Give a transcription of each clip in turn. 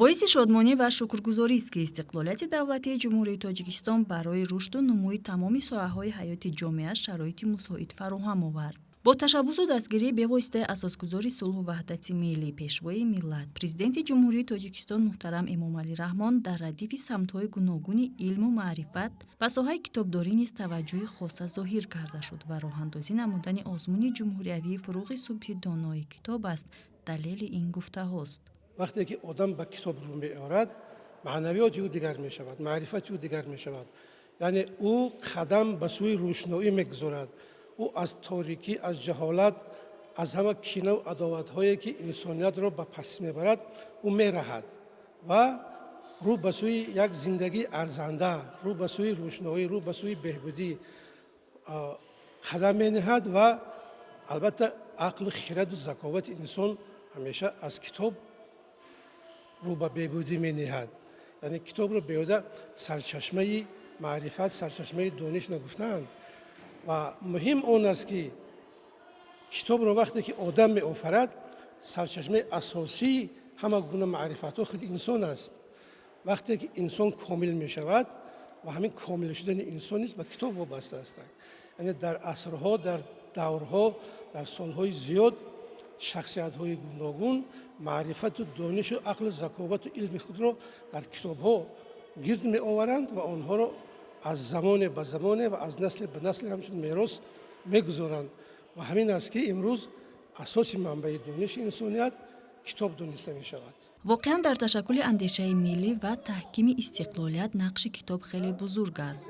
Боиси шодмонӣ ва шукргузорист, ки истиқлолияти давлатии Ҷумҳурии Тоҷикистон барои рушду нумӯи тамоми соҳаҳои ҳаёти ҷомеа шароити мусоид фароҳам овард. Бо ташаббусу дастгирии бевоситаи Асосгузори сулҳу ваҳдати миллӣ, Пешвои миллат, Президенти Ҷумҳурии Тоҷикистон муҳтарам Эмомалӣ Раҳмон дар радифи самтҳои гуногуни илму маърифат ба соҳаи китобдорӣ низ таваҷҷӯҳи хоса зоҳир карда шуд ва роҳандозӣ намудани озмуни ҷумҳуриявии «Фурӯғи субҳи донои китоб аст» далели ин гуфтаҳост. Вақте ки одам ба китоб рӯ меорад, маънавиёти ӯ дигар мешавад, маърифати ӯ дигар мешавад, яъне ӯ қадам ба сӯи рӯшноӣ мегузорад. Ӯ аз торикӣ, аз ҷаҳолат, аз ҳама кинаву адоватҳое, ки инсониятро ба пастӣ мебарад, ӯ мераҳад ва рӯ ба сӯи як зиндагии арзанда, рӯ ба сӯи рӯшноӣ, рӯ ба сӯи беҳбудӣ қадам мениҳад. Ва албатта, ақлу хираду заковати инсон ҳамеша аз китоб рӯ ба беҳбудӣ мениҳад. Яъне китобро беҳуда сарчашмаи маърифат, сарчашмаи дониш нагуфтаанд. Ва муҳим он аст, ки китобро вақте ки одам меофарад, сарчашмаи асосии ҳама гуна маърифатҳо худи инсон аст. Вақте ки инсон комил мешавад, ва ҳамин комил шудани инсон низ ба китоб вобаста аст. Яъне дар асрҳо, дар даврҳо, дар солҳои зиёд шахсиятҳои гуногун маърифату донишу ақлу заковату илми худро дар китобҳо гирд меоваранд ва онҳоро аз замоне ба замоне ва аз насле ба насле ҳамчун мерос мегузоранд. Ва ҳамин аст, ки имрӯз асоси манбаи дониши инсоният китоб дониста мешавад. Воқеан, дар ташаккули андешаи миллӣ ва таҳкими истиқлолият нақши китоб хеле бузург аст.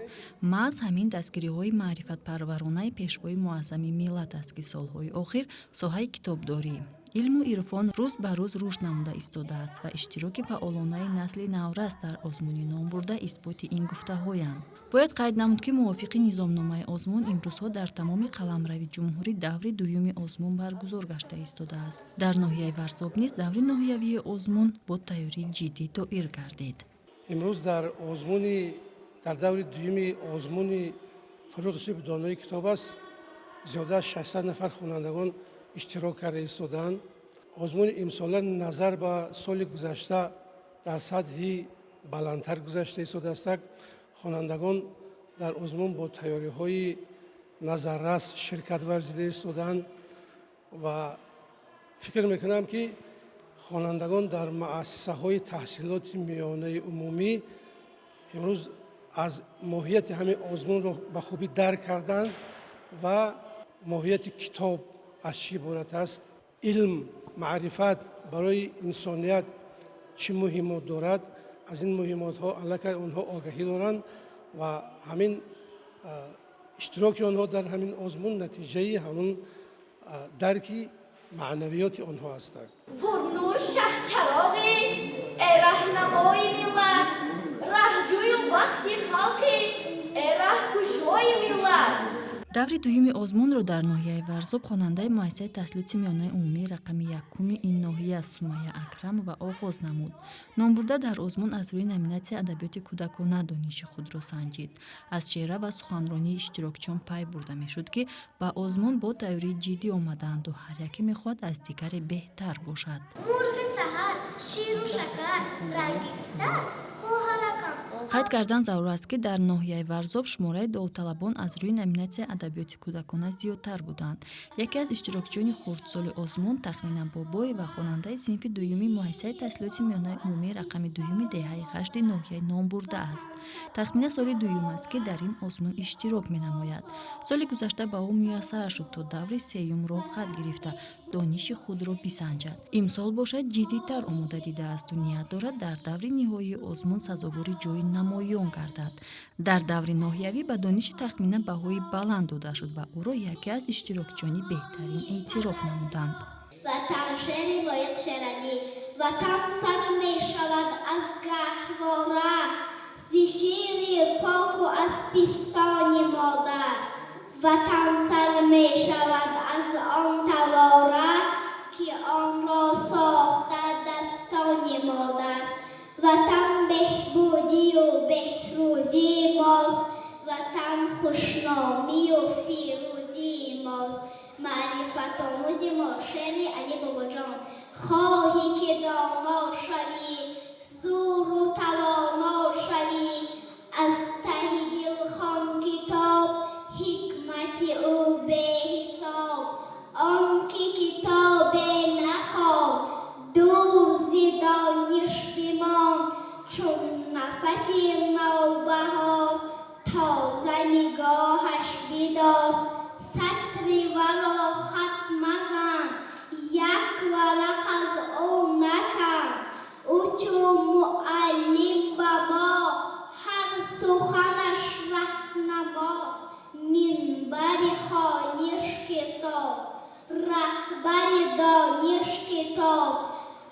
Маҳз ҳамин дастгириҳои маърифатпарваронаи Пешвои муаззами миллат аст, ки солҳои охир соҳаи китобдорӣ, илму ирфон рӯз ба рӯз рушд намуда истодааст ва иштироки фаъолонаи насли наврас дар озмуни номбурда исботи ин гуфтаҳоянд. Бояд қайд намуд, ки мувофиқи низомномаи озмун имрӯзҳо дар тамоми қаламрави ҷумҳурӣ даври дуюми озмун баргузор гашта истодааст. Дар ноҳияи Варзоб низ даври ноҳиявии озмун бо тайёрии ҷиддӣ доир гардид. Имрӯз дар озмуни, дар даври дуюми озмуни «Фурӯғи субҳи донои китоб аст» зиёда аз 600 нафар хонандагон иштирок карда истодаанд. Озмуни имсола назар ба соли гузашта дар сатҳи баландтар гузашта истодааст. Хонандагон дар озмун бо тайёриҳои назаррас ширкат варзида истодаанд ва фикр мекунам, ки хонандагон дар муассисаҳои таҳсилоти миёнаи умумӣ имрӯз аз моҳияти ҳамин озмунро ба хубӣ дарк карданд ва моҳияти китоб аз чӣ иборат аст, илм, маърифат барои инсоният чӣ муҳимот дорад, аз ин муҳимотҳо аллакай онҳо огаҳӣ доранд. Ва ҳамин иштироки онҳо дар ҳамин озмун натиҷаи ҳамун дарки маънавиёти онҳо ҳастанд. Пурнур шаҳчароғӣ, э раҳнамои миллат, раҳҷӯю бахти халқӣ, э раҳкушои миллат. Даври дуюми озмунро дар ноҳияи Варзоб хонандаи муассисаи таҳсилоти миёнаи умумии рақами якуми ин ноҳия Сумайя Акрамова оғоз намуд. Номбурда дар озмун аз рӯи номинатсияи адабиёти кӯдакона дониши худро санҷид. Аз чеҳра ва суханронии иштирокчиён пай бурда мешуд, ки ба озмун бо тайёрии ҷиддӣ омадаанду ҳар яке мехоҳад аз дигаре беҳтар бошад. Мурғи саҳар, ширу шакар, ранги писар, хоҳаракам. Қайд кардан зарур аст, ки дар ноҳияи Варзоб шумораи довталабон аз рӯи номинатсияи адабиёти кӯдакона зиёдтар буданд. Яке аз иштирокчиёни хурдсоли озмун Тахмина Бобоева хонандаи синфи дуюми муассисаи таҳсилоти миёнаи умумии рақами дуюми деҳаи Ғашди ноҳияи номбурда аст. Тахмина соли дуюм аст, ки дар ин озмун иштирок менамояд. Соли гузашта ба ӯ муяссар шуд, то даври сеюм роҳхат гирифта, дониши худро бисанҷад. Имсол бошад, ҷиддитар омода дидаасту ният дорад дар даври ниҳоии озмун сазовори ҷои намоён гардад. Дар даври ноҳиявӣ ба дониши Тахмина баҳои баланд дода шуд ва ӯро яке аз иштирокчиёни беҳтарин эътироф намуданд. Ватан, шеъри Лоиқ Шералӣ. Ватан сар мешавад аз гаҳвора, зи шири поку аз пистони модар. Ватан сар мешавад аз он тавора, ки онро сохта дастони модар. Ватан беҳбудию беҳрӯзии мост, Ватан хушномию фирӯзии мост. Маърифатомӯзи мо, шеъри Али Бобоҷон. Хоҳӣ ки доно шавӣ.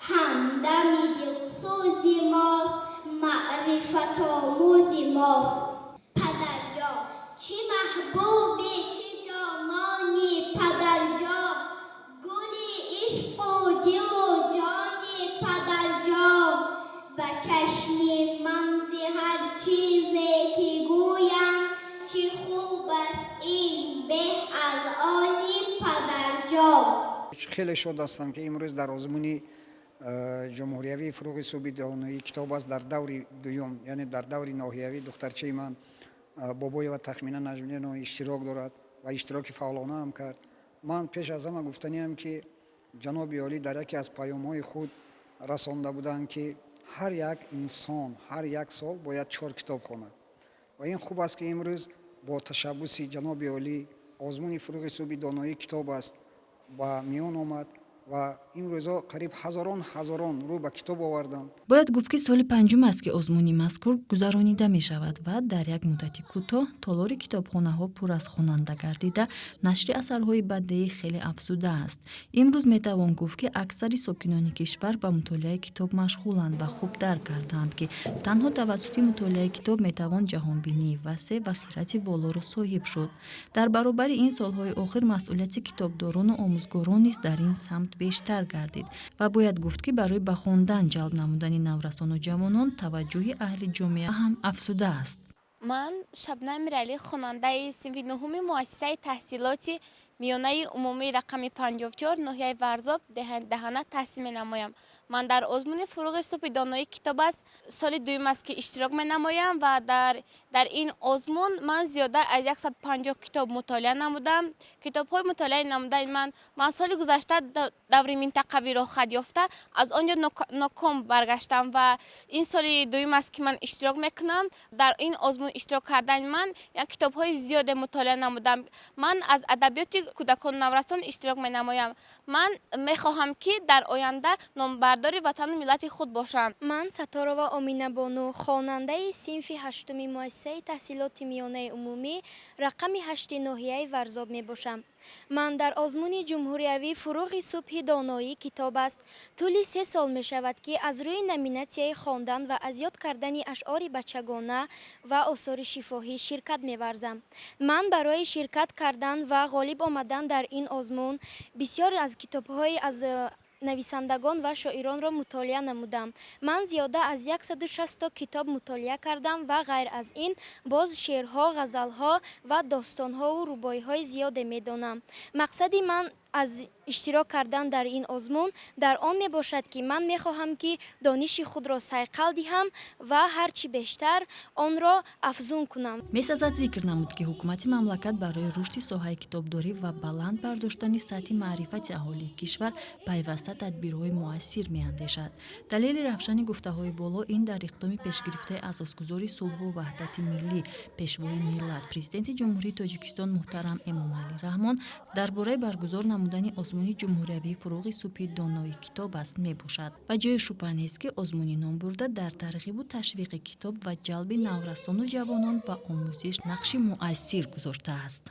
Ҳамдами дилсӯзи мост, маърифатомӯзи мост. Падарҷон, чӣ маҳбубӣ, чӣ ҷонони, падарҷон, гули ишқу дилу ҷони, падарҷон. Ба чашми ман зи ҳар чизе ки гӯянд, чӣ хуб аст ин беҳ аз они, падарҷон. Хеле шод ҳастам, ки имрӯз дар озмуни ҷумҳуриявии «Фурӯғи субҳи доноӣ китоб аст» дар даври дуюм, яъне дар даври ноҳиявӣ, духтарчаи ман Бобоева Тахмина Наҷмиддинова иштирок дорад ва иштироки фаъолона ҳам кард. Ман пеш аз ҳама гуфтаниам, ки ҷаноби олӣ дар яке аз паёмҳои худ расонда буданд, ки ҳар як инсон ҳар як сол бояд чор китоб хонад. Ва ин хуб аст, ки имрӯз бо ташаббуси ҷаноби олӣ озмуни «Фурӯғи субҳи доноӣ китоб аст» ба миён омад ва имрӯзҳо қариб ҳазорон ҳазорон рӯ ба китоб оварданд. Бояд гуфт, ки соли панҷум аст, ки озмуни мазкур гузаронида мешавад ва дар як муддати кӯтоҳ толори китобхонаҳо пур аз хонанда гардида, нашри асарҳои бадеӣ хеле афзудааст. Имрӯз метавон гуфт, ки аксари сокинони кишвар ба мутолиаи китоб машғуланд ва хуб дарк кардаанд, ки танҳо тавассути мутолиаи китоб метавон ҷаҳонбинии васеъ ва хирати волоро соҳиб шуд. Дар баробари ин, солҳои охир масъулияти китобдорону омӯзгорон низ дар ин самт бештар гардид ва бояд гуфт, ки барои ба хондан ҷалб намудани наврасону ҷавонон таваҷҷӯҳи аҳли ҷомеа ҳам афзудааст. Ман Шабнам Миралӣ, хонандаи синфи нуҳуми муассисаи таҳсилоти миёнаи умумии рақами 54 ноҳияи Варзоб, Даҳана таҳсил менамоям. Ман дар озмуни «Фурӯғи субҳи доноӣ китоб аст» соли дуюм аст, ки иштирок менамоям ва дар ин озмун ман зиёда аз 150 китоб мутолиа намудам. Китобҳои мутолиаи намудаи ман соли гузашта даври минтақавиро хат ёфта, аз он ҷо ноком баргаштам ва ин соли дуюм аст, ки ман иштирок мекунам. Дар ин озмун иштирок кардани ман як китобҳои зиёде мутолиа намудам. Ман аз адабиёти кӯдакону наврасон иштирок менамоям. Ман мехоҳам, ки дар оянда номбардори ватану миллати худ бошам. Ман Сатторова Оминабону, хонандаи синфи ҳаштуми муассисаи таҳсилоти миёнаи умумӣ рақами 8-и ноҳияи Варзоб мебошам. Ман дар озмуни ҷумҳуриявӣ «Фурӯғи субҳи доноӣ китоб аст» тӯли 3 сол мешавад, ки аз рӯи номинатсияи хондан ва аз ёд кардани ашъори бачагона ва осори шифоҳӣ ширкат меварзам. Ман барои ширкат кардан ва ғолиб омадан дар ин озмун бисёр аз китобҳои аз нависандагон ва шоиронро мутолиа намудам. Ман зиёда аз 160 китоб мутолиа кардам ва ғайр аз ин боз шеърҳо, ғазалҳо ва достонҳову рубоиҳои зиёде медонам. Мақсади ман аз иштирок кардан дар ин озмун дар он мебошад, ки ман мехоҳам, ки дониши худро сайқал диҳам ва ҳарчи бештар онро афзун кунам. Месазад зикр намуд, ки ҳукумати мамлакат барои рушди соҳаи китобдорӣ ва баланд бардоштани сатҳи маърифати аҳолии кишвар пайваста тадбирҳои муассир меандешад. Далели равшани гуфтаҳои боло ин дар иқдоми пешгирифтаи асосгузори сулҳу ваҳдати миллӣ, Пешвои миллат, Президенти Ҷумҳурии Тоҷикистон муҳтарам Эмомалӣ Раҳмон дар бораи баргузор намудани озмуни ҷумҳуриявии «Фурӯғи субҳи донои китоб аст» мебошад. Ва ҷои шубҳа нест, ки озмуни номбурда дар тарғибу ташвиқи китоб ва ҷалби наврасону ҷавонон ба омӯзиш нақши муассир гузоштааст.